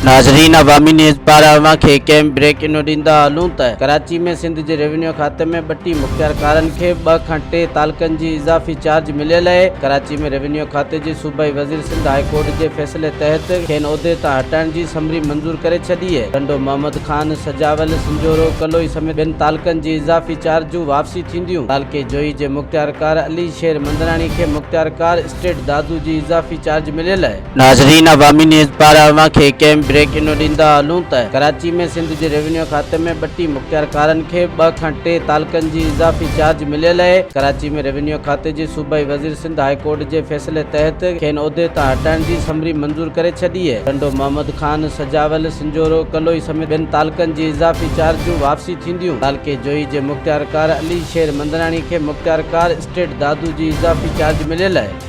ناظرين عوامي نيوز پاران اوهان کي هڪ اهم بريڪ انو ڏيندا هلون ته ڪراچي ۾ سنڌ جي ريونيو کاتي ۾ ٻٽي مختيارڪارن کي ٻه کان ٽي تعلقن جي اضافي چارج مليل اهي ڪراچي ۾ ريونيو کاتي جي صوبائي وزير سنڌ هاء ڪورٽ جي فيصلي تحت کين عهدي تان هٽائڻ جي سمري منظور ڪري ڇڏي اهي ٽنڊو محمد خان، سجاول، سنجهورو، ڪلوئي سميت ٻين تعلقن جي اضافي چارج جون واپسي ٿينديون تعلقي جوهي جي مختيارڪار علي شير مندراڻي کي مختيارڪار اسٽيٽ دادو جي اضافي چارج مليل اهي. ناظرين عوامي نيوز پاران اوهان کي هڪ اهم بريڪ انو ڏيندا هلون ته ڪراچي ۾ سنڌ جي ريونيو کاتي ۾ ٻٽي مختيارڪارن کي ٻه کان ٽي تعلقن جي اضافي چارج مليل اهي ڪراچي ۾ ريونيو کاتي جي صوبائي وزير سنڌ هاء ڪورٽ جي فيصلي تحت کين عهدي تان هٽائڻ جي سمري منظور ڪري ڇڏي اهي ٽنڊو محمد خان، سجاول، سنجهورو، ڪلوئي سميت ٻين تعلقن جي اضافي چارج جون واپسي ٿينديون تعلقي جوهي جي مختيارڪار علي شير مندراڻي کي مختيارڪار اسٽيٽ دادو جي اضافي چارج مليل اهي.